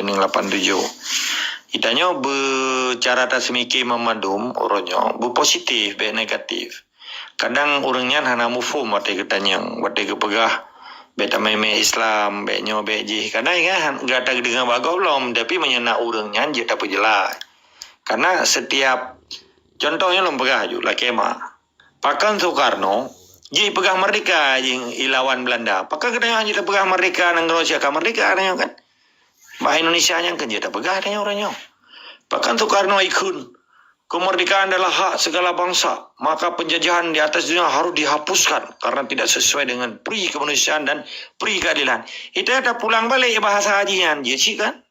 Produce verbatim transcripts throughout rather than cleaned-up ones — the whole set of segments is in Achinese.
Beuning lapan tujoh. Geutanyoe beucara taseumiké mandum uroe nyoe, beupositif, bék negatif. Kadang ureuëng nyan hana muphom watée geutanyong, watée geupeugah, bék tamé-mé Islam, bék nyoe, bék jih. Kadang ingat gata geudeungoe bak gob lom, tapi meunyoe na ureuëng nyan jeuet tapeujeulaih. Karena setiap, contohnya lom peugah ju, lakée ma. Pakon Soekarno jipeugah merdeka jih ilawan Belanda. Pakon geutanyoe hana jipeugah merdeka, nanggroe siaka merdeka tanyoe kan? Bah Indonesia nyang kan jeuet tapeugah tanyoe uroe nyoe. Pakon Soekarno ikheun, kemerdekaan adalah hak segala bangsa, maka penjajahan di atas dunia harus dihapuskan karena tidak sesuai dengan pri kemanusiaan dan pri keadilan. Itu ada pulang balik bahasa haji nyan, jih cit kan?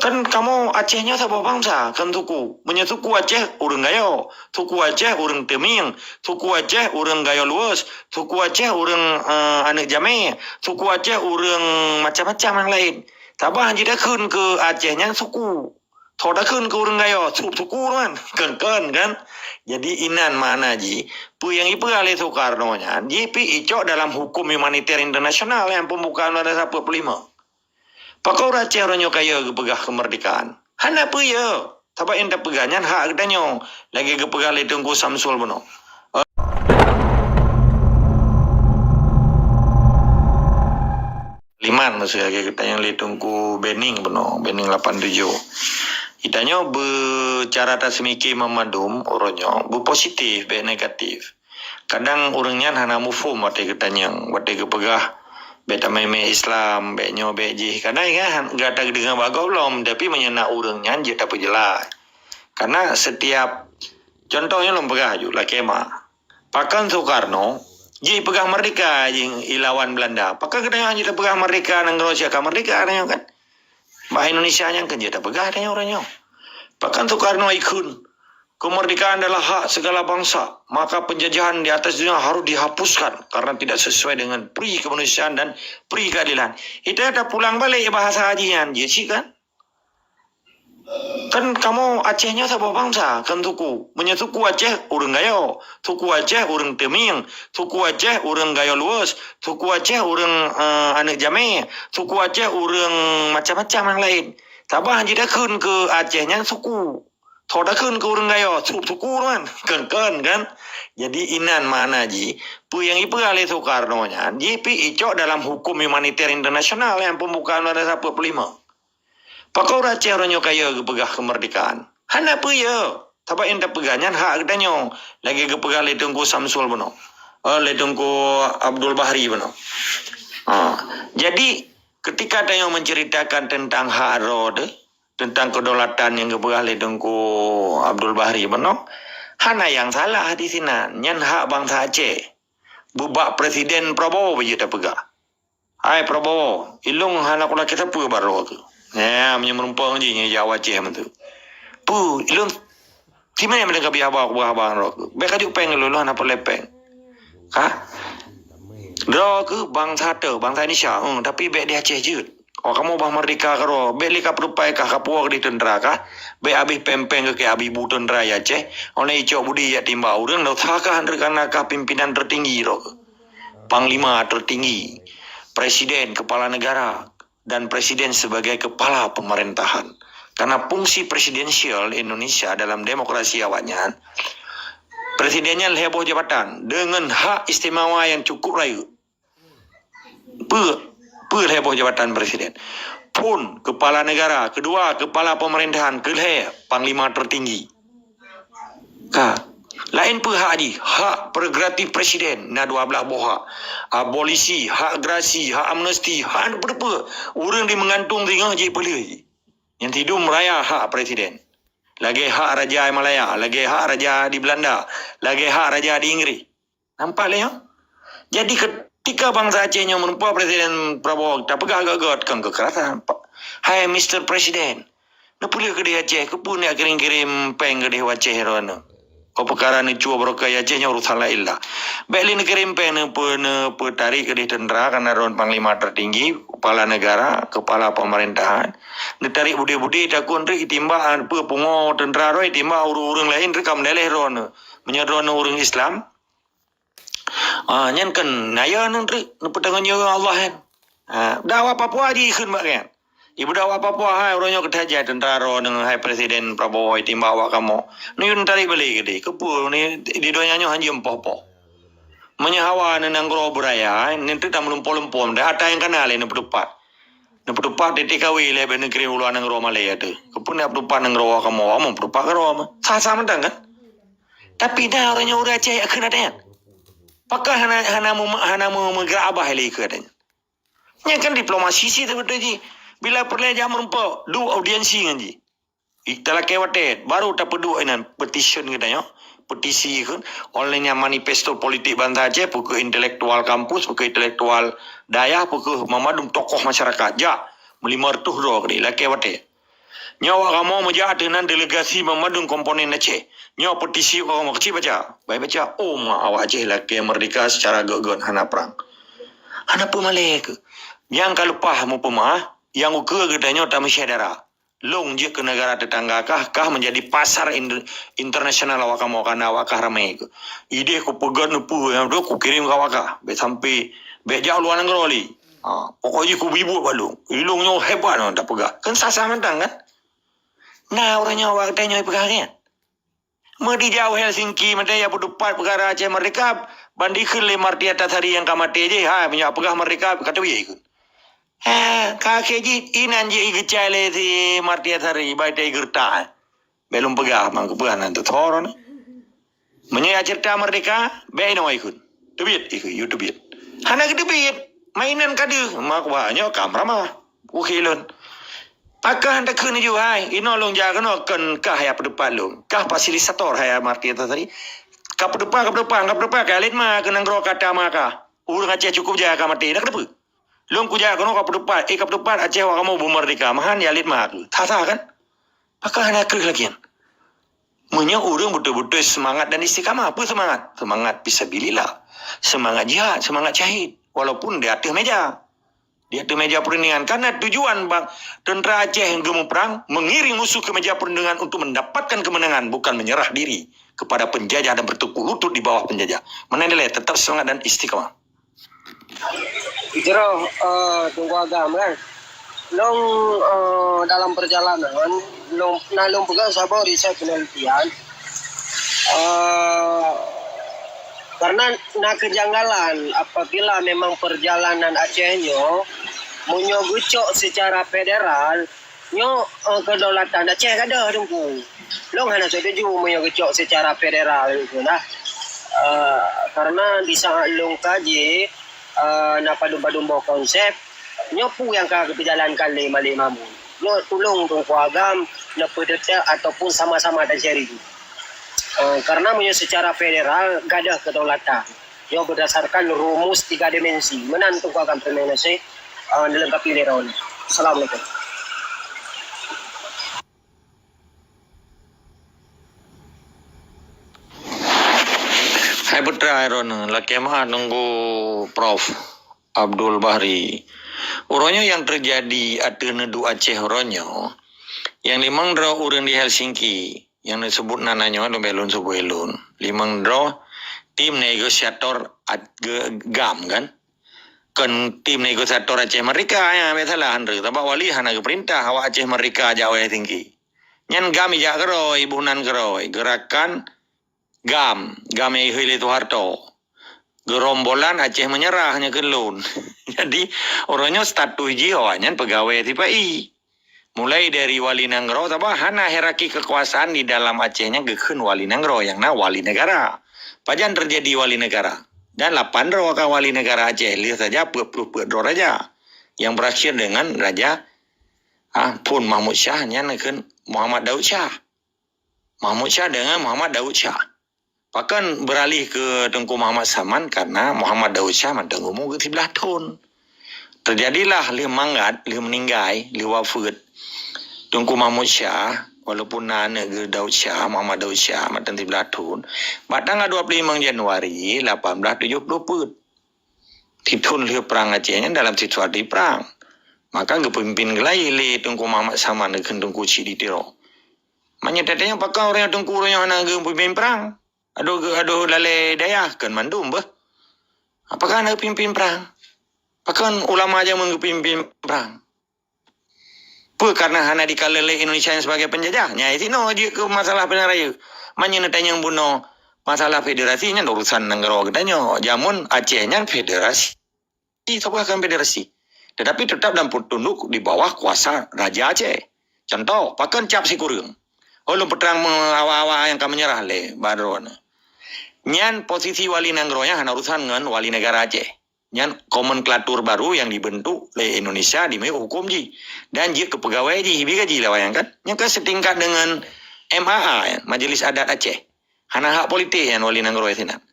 Kan kamoe Aceh nyoe saboh bangsa, kan suku. Meunyoe suku Aceh ureuëng Gayo, suku Aceh ureuëng Teuming, suku Aceh ureuëng Gayo Luwes, suku Aceh ureuëng, eh, Aneuk Jamé, suku Aceh ureuëng macam-macam nyang laén. Saban jih takheun keu Aceh nyan suku. Tho takheun keu ureuëng Gayo, sup suku kan. Kan, kan, kan? Jadi inan makna jih, peue nyang jipeugah lé Soekarno nyan, jih pih icok dalam hukum humaniter internasional nyang pembukaan pada sapeuet puluh lima. Pakon ureuëng Aceh uroe nyoe kaya geupeugah kemerdekaan? Hana peue ya. Sabab nyang tapeugah nyan hak geutanyoe, lagée geupeugah lé Teungku Samsul bunoe. Liman maksud lagée geutanyong lé Teungku Bening bunoe, Bening lapan tujoh. Geutanyoe beucara taseumiké mandum uroe nyoe, beupositif, bék negatif. Kadang ureuëng nyan hana muphom watée geutanyong, watée geupeugah, bék tamé-mé Islam, bék nyoe, bék jih. Kadang ingat gata geudeungoe bak gob lom, tapi meunyoe na ureuëng nyan jeuet tapeujeulaih. Karena setiap, contohnya lom peugah ju, lakée ma. Pakon Soekarno jipeugah merdeka jih ilawan Belanda. Pakon geutanyoe hana jipeugah merdeka, nanggroe siaka merdeka tanyoe kan? Bah Indonesia nyang kan jeuet tapeugah tanyoe uroe nyoe. Pakon Soekarno ikheun, kemerdekaan adalah hak segala bangsa, maka penjajahan di atas dunia harus dihapuskan karena tidak sesuai dengan pri kemanusiaan dan pri keadilan. Itu ada pulang balik bahasa haji nyan, jih cit kan? Kan kamoe Aceh nyoe saboh bangsa, kan suku. Meunyoe suku Aceh ureuëng Gayo, suku Aceh ureuëng Teuming, suku Aceh ureuëng Gayo Luwes, suku Aceh ureuëng, eh, Aneuk Jamé, suku Aceh ureuëng macam-macam nyang laén. Saban jih takheun keu Aceh nyan suku. Tho takheun keu ureuëng Gayo, sup suku kan. Kan, kan, kan? Jadi inan makna jih, peue nyang jipeugah lé Soekarno nyan, jih pih icok dalam hukum humaniter internasional nyang pembukaan pada sapeuet puluh lima. Pakon ureuëng Aceh uroe nyoe kaya geupeugah kemerdekaan? Hana peue ya. Sabab nyang tapeugah nyan hak geutanyoe, lagée geupeugah lé Teungku Samsul bunoe. Eh, lé Teungku Abdul Bahri bunoe. Ha. Jadi, ketika tanyoe menceritakan tentang hak droe teuh, tentang kedaulatan nyang geupeugah lé Teungku Abdul Bahri bunoe, hana nyang salah di sinan. Nyan hak bangsa Aceh. Bubak Presiden Prabowo jeuet tapeugah. Hai Prabowo, ilôn hana kulakée sapeue bak droe keuh. Ya, meunyoe meurumpok jih nyoe jak u Aceh meutu. Peue, ilôn simen meudengka bak haba, bak haba droe keuh. Bék ka jok péng lôn, lôn hana peureulée péng. Ka? Droe keuh bangsa teuh, bangsa Indonesia, hmm, tapi bék di Aceh jeuet. Oh, kamoe bah merdeka keudroe, bék lé ka peurupai kah, ka puwoe keudeh teuntra kah, bék habéh péng-péng keu kée habéh bu teuntra di Aceh, oh lheueh icok budi jak timbak ureuëng, dosa kah, nreuk kana kah pimpinan tertinggi droe keuh. Panglima tertinggi, presiden, kepala negara, dan presiden sebagai kepala pemerintahan. Karena fungsi presidensial Indonesia dalam demokrasi awaknyan, presidennya lhée boh jabatan dengan hak istimewa yang cukup rayeuk. Peue, peue lhée boh jabatan presiden? Phôn, kepala negara, kedua, kepala pemerintahan, keulhée, panglima tertinggi. Ka. Laén peue hak jih, hak prerogatif presiden na dua belas boh hak. Abolisi, hak grasi, hak amnesti, hak peue-peue. Ureuëng di meugantung singoh jih peulheueh jih. Nyang sidum raya hak presiden. Lagée hak raja Malaya, lagée hak raja di Belanda, lagée hak raja di Inggris. Nampak lé nyoe? Jadi ketika bangsa Aceh nyoe meurumpok Presiden Prabowo tapeugah göt-göt kon kekerasan. Hai Mister Presiden, neupeulheueh keudeh Aceh, keupeue neuk kirém-kirém péng keudeh u Aceh droeneuh? Kok peukara neucue barokah Aceh nyoe urusan laén lah. Bék lé neukirém péng neupeu-, neupeutarék keudeh teuntra kana droen panglima tertinggi, kepala negara, kepala pemerintahan. Neutarék budé-budé takot nteuk itimbak peue pungo teuntra droe itimbak ureuëng-ureuëng laén nteuk ka meudaleh droeneuh. Meunyoe droeneuh ureuëng Islam, Ah, nyan kan naya nang treuk neupeutanggong jaweueb Allah kan. Ah, dakwah Papua jikheun bak nyan. Ibudak awak Papua hai, uroe nyoe keutajak tentara deungon hai Presiden Prabowo itimbak awak kamoe. Neuyue tarék balek keudeh. Keupeue ni di donya nyoe hanjeuet poh-poh. Meunyoe hawa nanggroe beuraya, hai, neuteuka meulumpo-lumpo, dah ata nyang kana lé neupeutupat. Neupeutupat titik kawé lé bak negeri luwa nanggroe malée teuh. Keupeue neupeutupat nanggroe awak kamoe, awak kamoe peutupat keudroe mah. Sah-sah mantong kan? Tapi na uroe nyoe ureuëng Aceh kheun ada nyan. Pakon hana, hana mu-, hana mu-, meugerak abah lé keu ada nyan. Nyan kan diplomasi sih beutôi jih. Bila peureulée jak meurumpok, duek audiensi ngon jih. Talakée watée, baru tapeuduek inan petition geutanyoe, petisi kheun, oleh nyan manifesto politik bansa Aceh, peu kheueh intelektual kampus, peu kheueh intelektual dayah, peu kheueh mamandum tokoh masyarakat. Jak, meulima reutôh droe keudeh, lakée watée. Nyoe awak kamoe meujak ateueh nan delegasi mamandum komponen Aceh. Nyoe petisi awak kamoe keuchik baca. Bai baca, oh ma awak Aceh lakée meurdeka seucara gét-gét hana prang. Hana peumalée keuh. Nyang ka leupah meupeumah, nyang ukeue geutanyoe tameusyedara. Lôn jeuet keu negara tetangga kah, kah menjadi pasar in-, internasional awak kamoe, karena awak kah ramé keuh. Ideh kupeugét neupeu nyang dua kukirém keu awak kah. Bék sampai, bék jak luwa nanggroe lé. Ha, pokok jih kubibuet bak lôn. Ilôn nyoe hebat nyoe tapeugah. Kan sah-sah mantong kan? Nah, ureuëng nyoe awak geutanyoe peugah nyan. Meudijak u Helsinki, meuteujak peutupat peukara Aceh Merdeka, ban dikheun lé Martia Tasari nyang ka maté jih, hai, meunyoe peugah merdeka, ka teubiet ikheun. He, ka akhé jih, inan jih igeucai lé si Martia Tasari, bai teugeureutak, eh. Bék lôn peugah, mang keupeue hana teuthor nyoe. Meunyoe ya ceurita merdeka, bék inoe ikheun. Teubiet ikheun, yue teubiet. Hana geuteubiet, mainan ka deuh, mak wah nyoe ka meuramah. Ukhé lôn. Pakon takheun ju hai, inoe lôn jak keunoe kon kah ya peutupat lôn. Kah fasilisator hai Martia Tasari. Ka peutupat, ka peutupat, ka peutupat, ka lét ma keu nanggroe kata ma kah. Ureuëng Aceh cukup jai ka maté, dak keuteupeu. Lôn kujak keunoe ka peutupat, eh ka peutupat Aceh awak kamoe beumerdeka. Mahan ya lét ma keuh. Sah-sah kan? Pakon hana kreueh lagée nyan. Meunyoe ureuëng beutôi-beutôi seumangat dan istiqamah, peue seumangat? Seumangat fisabilillah, seumangat jihad, seumangat syahid, walaupun di ateueh meja. Di ateueh meja perundingan. Karena tujuan bang tentera Aceh geumuprang mengiring musuh ke meja perundingan untuk mendapatkan kemenangan, bukan menyerah diri kepada penjajah dan bertekuk lutut di bawah penjajah. Mana nilai tetap semangat dan istiqamah. Jroh, eh, Teungku Agam kan. Lôn, eh, dalam perjalanan, lôn, na lôn peugah saboh riset penelitian. Eh, karena na kejanggalan apabila memang perjalanan Aceh nyoe, meunyoe geucok secara federal, nyoe, eh, kedaulatan Aceh gadoh Teungku. Lôn hana setuju meunyoe geucok secara federal gitu nah. Eh, karena di saat lôn kaji, eh, na padum-padum boh konsep, nyoe peue nyang ka geupeujalankan lé Malik Mahmud. Nyoe tulông Teungku Agam neupeudetek ataupun sama-sama dan sharing. Eh, karena meunyoe secara federal gadoh kedaulatan. Nyoe berdasarkan rumus tiga dimensi. Meunan Teungku Agam, terima kasih. Eh, dilengkapi lé Raul. Assalamualaikum. Hai putra Aaron, lakée meu'ah nunggu Prof Abdul Bahri. Uroe nyoe nyang teujadi ateueh neuduek Aceh uroe nyoe, nyang limong droe ureuëng di Helsinki, nyang neuseubut nan nyoe lôn bék lôn seubut lôn. Limong droe tim negosiator at-, ge-, GAM kan? Kon tim negosiator Aceh Merdeka, ya, bék salah, Andre. Sabab Wali hana geupeurintah awak Aceh Merdeka jak u Helsinki. Nyan GAM ijak keudroe, iboh nan keudroe, Gerakan GAM, GAM nyang ihôi lé Soeharto. Gerombolan Aceh Menyerah nyan keu lôn. Jadi, uroe nyoe status jih awaknyan peugawée sipa-i. Mulai dari wali nanggroe, sabab hana hierarki kekuasaan di dalam Aceh nyan geukheun wali nanggroe, nyang na wali negara. Pajan teujadi wali negara? Dan lapan droe ka wali negara Aceh, lheueh saja peuet puluh peuet droe raja. Nyang berakhir dengan raja, ah, Phon Mahmud Shah, nyan geukheun Muhammad Daud Shah. Mahmud Shah dengan Muhammad Daud Shah. Pakon beuralih keu Teungku Muhammad Saman, karena Muhammad Daud Shah mantong umu geuh siblaih thon. Teujadilah lheueh mangat, lheueh meuninggai, lheueh wafeuet Teungku Mahmud Shah, walaupun na aneuk geuh Daud Shah, Muhammad Daud Shah, mantong siblaih thon. Bak tanggai dua puluh limong Januari lapan belas tujoh puluh peuet, sithon lheueh Prang Aceh nyan dalam situasi prang. Maka geupimpin geulahé lé Teungku Muhammad Saman geukheun Teungku Chik di Tiro. Meunyoe tatanyong pakon ureuëng Teungku ureuëng nyoe hana geupimpin prang? Adoh geu-, adoh lalée dayah kon mandum beuh. Apakah hana geupimpin prang? Pakon ulama jameun geupimpin prang? Peue karena hana dikalon lé Indonesia nyang sebagai penjajah? Nyan sinoe jeuet keu masalah pilihan raya. Meunyoe neutanyong bunoe masalah federasi nyan urusan nanggroe geutanyoe. Jameun Aceh nyan federasi, saboh konfederasi. Tetapi tetap dan tunduk di bawah kuasa Raja Aceh. Contoh, pakon cap sikureueng. Oh, lôn peutrang me-, awak-awak nyang ka menyerah lé bak droeneuh. Nyan posisi wali nanggroe nyan hana urusan ngon wali negara Aceh. Nyan nomenklatur baru nyang dibentuk lé Indonesia di miyueb huköm jih dan jeuet keu peugawée jih, jibi gaji lé awaknyan kan. Nyan kan setingkat deungon M A A, Majelis Adat Aceh. Hana hak politik nyan wali nanggroe sinan.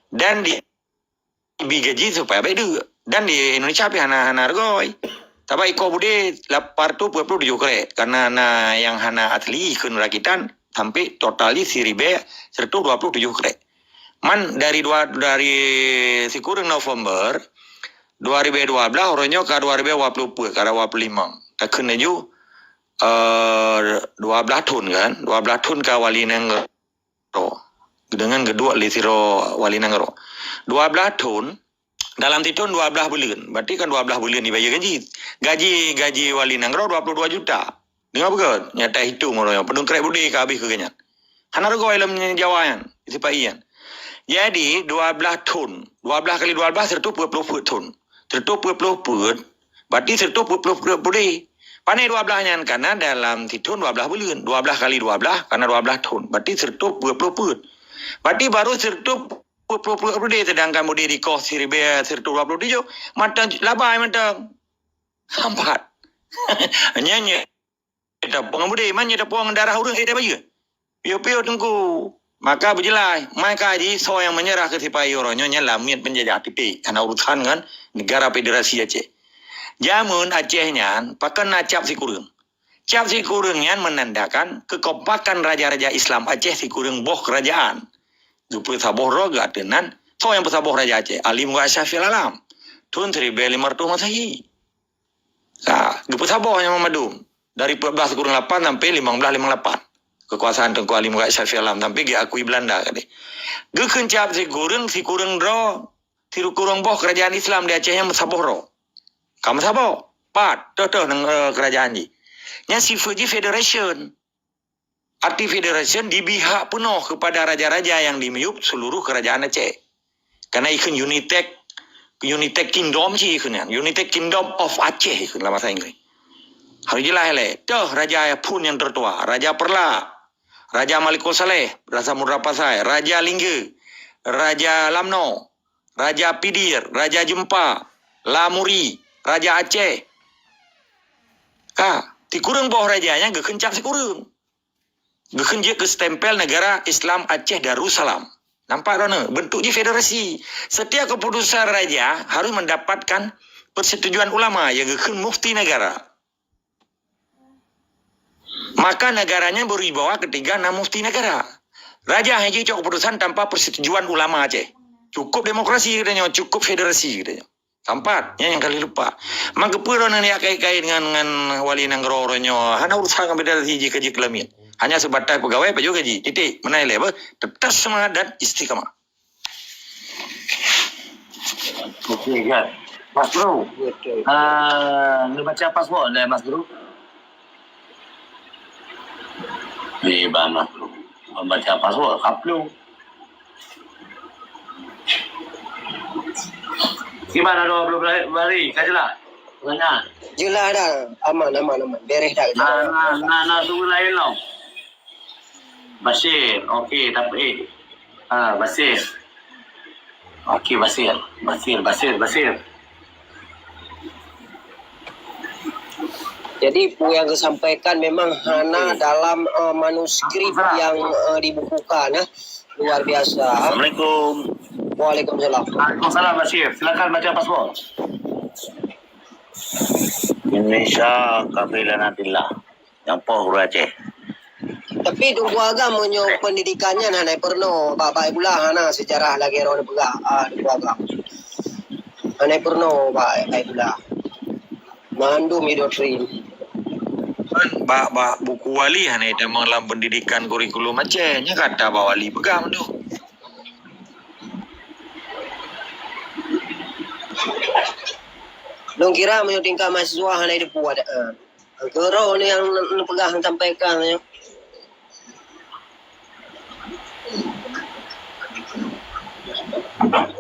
Dan di, jibi gaji supaya bék deuk. Dan di Indonesia pih hana, hana rugoi. Sabab iko budé lapan ratus dua puluh tujuh krek. Karena na nyang hana asli kheun rakitan sampai total jih siribée seratus dua puluh tujuh krek. Man dari dua, dari sikureueng November dua ribu dua belas, uroe nyoe ka dua ribu dua puluh empat, ka dua puluh lima. Takheun laju, eh, dua belas thon kan? Dua belas thon ka wali nanggroe. Deungon geuduek lé sidroe wali nanggroe. Dua belas thon, dalam sithon dua belas buleuen. Berarti kan dua belas buleuen dibayeue gaji. Gaji, gaji wali nanggroe dua puluh dua juta. Deungoe beugét, nyang tahitong uroe nyoe, padum krek budé ka habéh keu geuhnyan. Hana rugoi lom Jawa nyan, sipa-i nyan. Jadi, dua belas thon, dua belas kali dua belas, seratus dua puluh peuet thon. Seratus dua puluh peuet, berarti seratus dua puluh peuet budé. Pane dua belas nyan, karena dalam sithon dua belas buleuen. Dua belas kali dua belas, karena dua belas thon. Berarti seratus dua puluh peuet. Berarti baru seratus dua puluh peuet budé, sedangkan budé di kos siribée seratus dua puluh tujuh, mantong labai mantong. Hampat. Nyan, nyan. Tapong budé, man nyan tapong darah ureuëng, eh, dah bayeue. Piôh-piôh Teungku. Maka beujeulaih, maka jisoe nyang menyerah keu sipa-i uroe nyoe nyan lamiet penjajah titik. Hana urusan ngon negara federasi Aceh. Jameun Aceh nyan, pakon na cap sikureueng. Cap sikureueng nyan menandakan kekompakan raja-raja Islam Aceh sikureueng boh kerajaan. Geupeusaboh droe geuateunan, soe nyang peusaboh raja Aceh? Ali Mughak Syafie Alam. Thon siribée limong ratus Masehi. Ha, geupeusaboh nyan mandum. Dari empat belas kurang lapan sampai lima belas lima lapan. Kekuasaan Teungku Ali Mughak Syafie Alam sampai geukui Belanda tadi. Geukheun cap sikureueng, sikureueng droe, sikureueng boh kerajaan Islam di Aceh nyan meusaboh droe. Ka meusaboh. Pat, toh-toh nang, eh, kerajaan jih. Nyan sifeuet jih federation. Arti federation dibihak peunoh kepada raja-raja nyang di miyueb seluruh kerajaan Aceh. Karena ikheun United, United Kingdom cit ikheun nyan. United Kingdom of Aceh ikheun lam bahasa Inggris. Harus jeulaih lé. Toh raja phon nyang tertua, Raja Perla, Raja Malikul Saleh, Raja Samudra Pasai, Raja Lingga, Raja Lamno, Raja Pidir, Raja Jempa, Lamuri, Raja Aceh. Ka, sikureueng boh raja nyan geukheun cap sikureueng. Geukheun jeuet keu stempel negara Islam Aceh Darussalam. Nampak droeneuh, bentuk jih federasi. Setiap keputusan raja harus mendapatkan persetujuan ulama nyang geukheun mufti negara. Maka negara nyan berwibawa ketika na mufti negara. Raja hana jicok keputusan tanpa persetujuan ulama Aceh. Cukup demokrasi geutanyoe, cukup federasi geutanyoe. Sampat, nyan nyang ka lheueh lupa. Maka peue droeneuh neujak kait-kait ngon, ngon wali nanggroe uroe nyoe? Hana urusan ngon federasi jih ka jeuet keu lamiet. Hanya sebatas pegawai pajoh gaji. Titik. Meunan ilée beuh. Tetap semangat dan istiqamah. Okey, Jan. Mas Bro. Betul. Ah, neubaca password lé Mas Bro. Di Bang Mas Bro. Baca password, kaplong. Gimana dua puluh hari? Ka jelas? Pertanyaan. Jelas dah. Aman, aman, aman. Beres dah. Nah, nah, nah, nah, tunggu lain tau. Basir. Okey, tak apa. Eh. Ha, Basir. Okey, Basir. Basir, Basir, Basir. Jadi, peue nyang geusampaikan memang hana dalam, eh, manuskrip nyang, eh, dibukukan, eh. Luar biasa. Assalamualaikum. Waalaikumsalam. Waalaikumsalam, Basir. Silakan baca password. Indonesia kafir laknatillah. Nyang poh ureuëng Aceh. Tapi Teungku Agam meunyoe pendidikan nyan hana peurunoe, bak-bak gula hana sejarah lagée droe peugah, ah, Teungku Agam. Hana peurunoe bak-bak gula. Mandum idoktrin. Kan bak, bak buku wali hana itamong lam pendidikan kurikulum Aceh. Nya kata bak wali peugah mandum. Lôn kira meunyoe tingkat mahasiswa hana ideupu ada, ah. Guru ni nyang neupeugah, neusampaikan nyoe.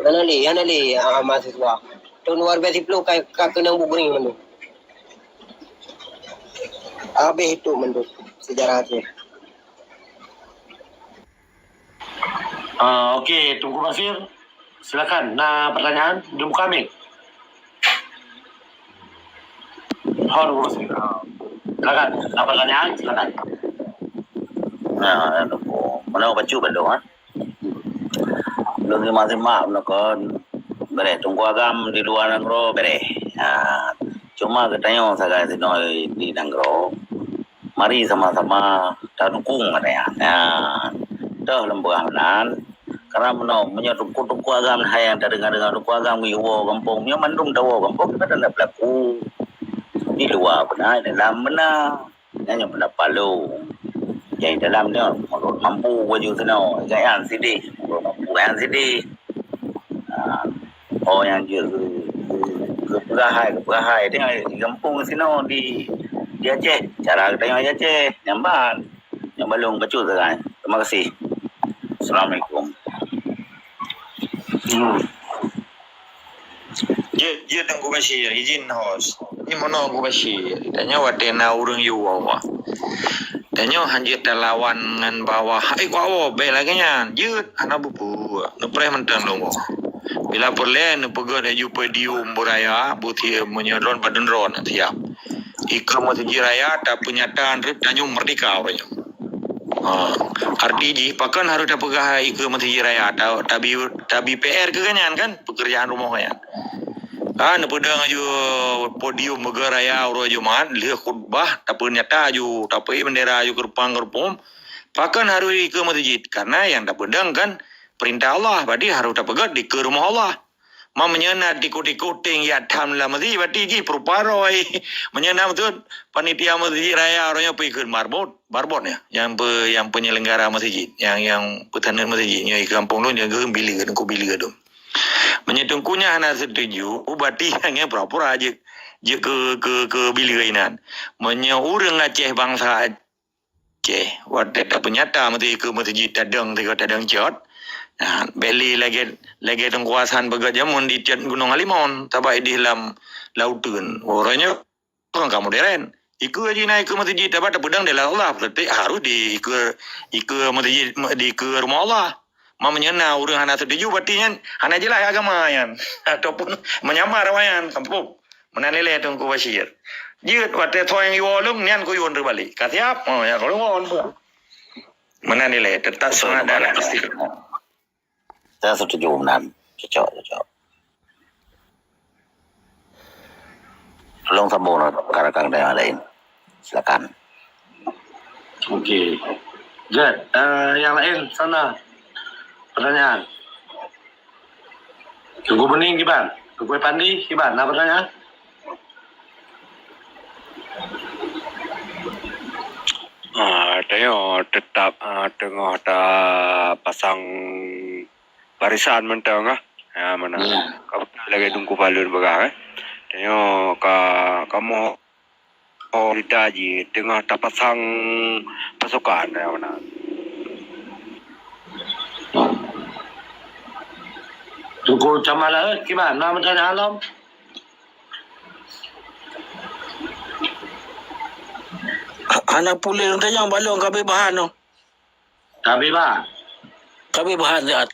Hana lé, hana lé, ah, mahasiswa. Thôn dua ribu sepuluh ka, ka keunong bugring mandum. Habéh itu mandum sejarah Aceh. Ah, okey, Teungku Basir, silakan. Na pertanyaan? Dia buka mic. Oh, Teungku Basir. Ah. Silakan. Na pertanyaan? Silakan. Nah, Teungku. Mana bacut bandum, ha? Lôn simak-simak meunakon bereh, Teungku Agam di luwa nanggroe bereh. Ha, cuma geutanyoe sagai sinoe di nanggroe, mari sama-sama tadukung geutanyoe. Ha, toh lôn peugah meunan, karena meunoe, meunyoe Teungku-teungku Agam hai nyang tadeungoe-deungoe Teungku Agam geuyue woe gampông, meunyoe mandum tawoe gampông, ka na peulaku. Di luwa beuna, di dalam beuna. Nyan nyang peundapat lôn. Nyang dalam nyoe, meunurot mampu baju sinoe, gaya sideh, meunurot mampu gaya sideh. Ha, oh, nyang jeuet keu, keu, keu peugah hai, keu peugah hai. Tengok di gampông sinoe di, di Aceh. Cara geutanyoe di Aceh, nyan ban. Nyan ban lôn bacut sagai. Terima kasih. Assalamualaikum. Hmm. Jeuet, jeuet Teungku Bashir, izin host. Ni meunoe Teungku Bashir. Tanyoe watèe na ureueng yue woe. Tanyoe hanjeuet talawan ngon bawah. Hai, kok woe, bèk lagèe nyan. Jeuet, hana bubu. Neupreh mantong lôn woe. Bila peureulèe neupeugèt laju podium beuraya, buti meunyoe lôn padum droe siap. Ikeue meuseujid raya tapeunyata rot tanyoe merdeka uroe nyoe. Ha, arti jih, pakon harôh tapeugah ikeue meuseujid raya, ta-, tabi, tabi P R keu geuhnyan kan, pekerjaan rumoh nyan. Ha, neupeudong laju podium beugeuraya uroe Jumat, lheueh khutbah, tapeunyata laju, tapeuék bendera laju keureupang-keureupum. Pakon harôh ikeue meuseujid? Karena nyang tapeudong kan peurintah Allah, berarti harôh tapeugèt dikeue rumoh Allah. Ma meunyoe na tiku-tiku ting jak tham lam meuseujid, berarti jih peurupa roh. Meunyoe na maksud panitia meuseujid raya uroe nyoe pih kheun marbot, marbot nyan, nyang pe-, nyang penyelenggara meuseujid, nyang, nyang peutaneuh meuseujid, nyoe i gampông lôn nyang geuh bileue, Teungku bileue dum. Meunyoe Teungku nyan hana setuju, berarti nyan pura-pura jeuet, jeuet keu, keu, keu bileue inan. Meunyoe ureueng Aceh bansa Aceh, watèe tapeunyata meuseujid, ikeue meuseujid tadong, sigoe tadong cot. Nah, bèk lé lagèe, lagèe Teungku Hasan peugah jameun di cot Gunong Halimon, sabab idéh lam lauteuen. Uroe nyoe ka modern. Ikeue jih na ikeue meuseujid, sabab tapeudong di lam Allah, berarti harôh di ikeue, ikeue meuseujid, di ikeue rumoh Allah. Ma meunyoe na ureueng hana setuju, berarti nyan hana jeulaih agama nyan. Ataupun menyamar awak nyan, kampung. Meunan ilèe Teungku Bashir. Jeuet watèe soe nyang iwoe lôn, nyan kuyue teubalik. Ka siap? Oh, ya, kalau woe lôn. Meunan ilèe, teutap semangat dan istiqomah. Saya setuju meunan. Cocok, cocok. Tolong sambung rakan-rakan yang lain. Silakan. Okey. Jeuet, eh, nyang laén sana. Pertanyaan. Teungku Beuning kiban? Teungku Pandi kiban? Na pertanyaan? Ah, tanyoe teutap, ah, teungoh tapasang barisan mantong, ah. Ya, meunan. Ya. Ka beutôi lagèe Teungku Falun peugah, eh. Tanyoe ka, kamoe Oh, cerita jih teungoh tapasang pasukan, ya, meunan. Teungku Camat Laôt, kiban? Na meutanyoe lom? Hana puléh lôn tanyong, balong ka abéh bahan nyoe. Ka abéh bah? Ka abéh bah, siat.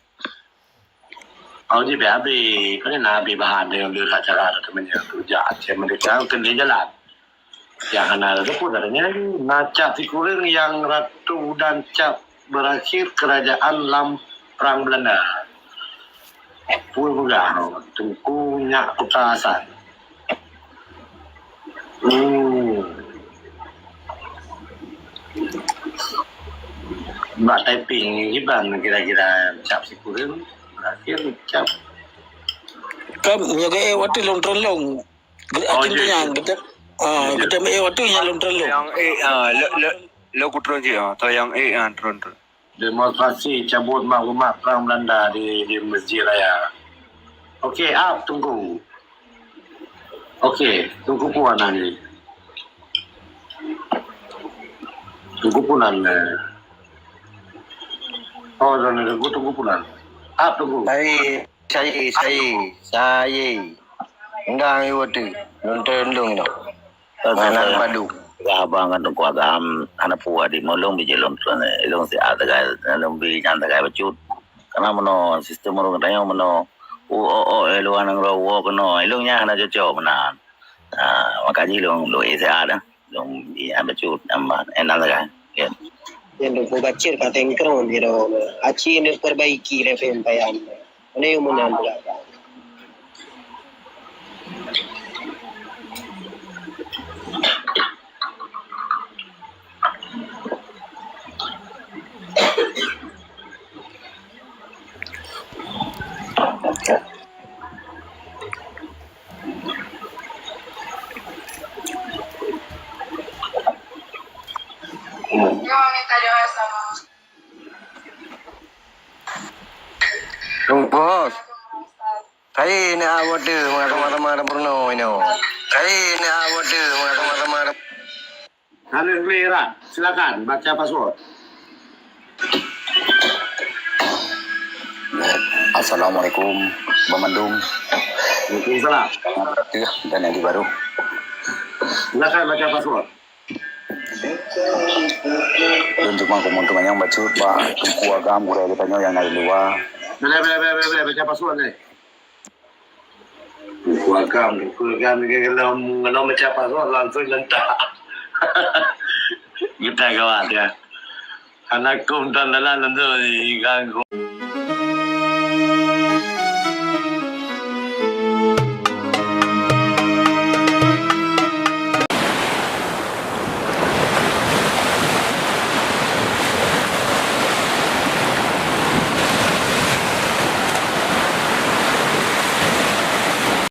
Oh, jih abéh. Kan na abéh bahan deungon leuha cara teumanyong tu jak Aceh Merdeka keuneuk jalan. Nyang hana teupeu katanya na cap sikureueng nyang ratu dan cap berakhir kerajaan lam Perang Belanda. Peue peugah Teungku Nyak Kuta Hasan. Hmm. Bak typing kiban kira-kira cap sikureueng, berakhir cap. Kan nyoe ke, eh, watèe lôn treun lôn. Ge-, Oh, akhirnya ya, ya. Kita, ah, Ya, ya. Kita, eh, watèe nyang lôn treun lôn. Nyang, eh, ah, le, le, le ku treun je, ah. Atau nyang, eh, ah, treun, treun. Demonstrasi cabut maklumat Perang Belanda di, di Masjid Raya. Okey, ap Teungku. Okey, Teungku Puan hari ni. Teungku Punan, eh. Oh, dan Teungku, Teungku Punan. Ah, Teungku. Saya, saya, saya, saya. Enggak, ibu tu. Nonton dong tu. Mana padu. Abang kan Teungku Agam, hana puas di mulung biji lom tu. Ilung si A tegai, lom bi nyan tegai bacut. Karena meno sistem urang tanyoe meno. U o o eh, luar nanggroe wo keno. Ilung nyan hana cocok meunan. Ah, maka jih lôn, lôn isi A dah. Lôn, iya, bacut, nambah, eh, enam sagai. Ya. Yang dua puluh bacir kat tengkrong di dalam. Aci ni perbaiki level payam. Mana yang mana pula? Bos. Hai, nak awak tu, mata-mata Bruno ini. Hai, nak awak tu, mata-mata. Hana clear, silakan baca password. Assalamualaikum, Bang Mandum. Waalaikumsalam. Dan yang di baru. Silakan baca password. Dan cuma keuntungan yang baca, Pak, Teungku Agam, gurèe geutanyoe nyang na di luwa. Boleh, boleh, boleh, boleh, boleh. Baca password ni. Teungku Agam, Teungku Agam, kalau, kalau baca password langsung lentak. Kita kawan ya. Anak kum dan dalam tentu diganggu.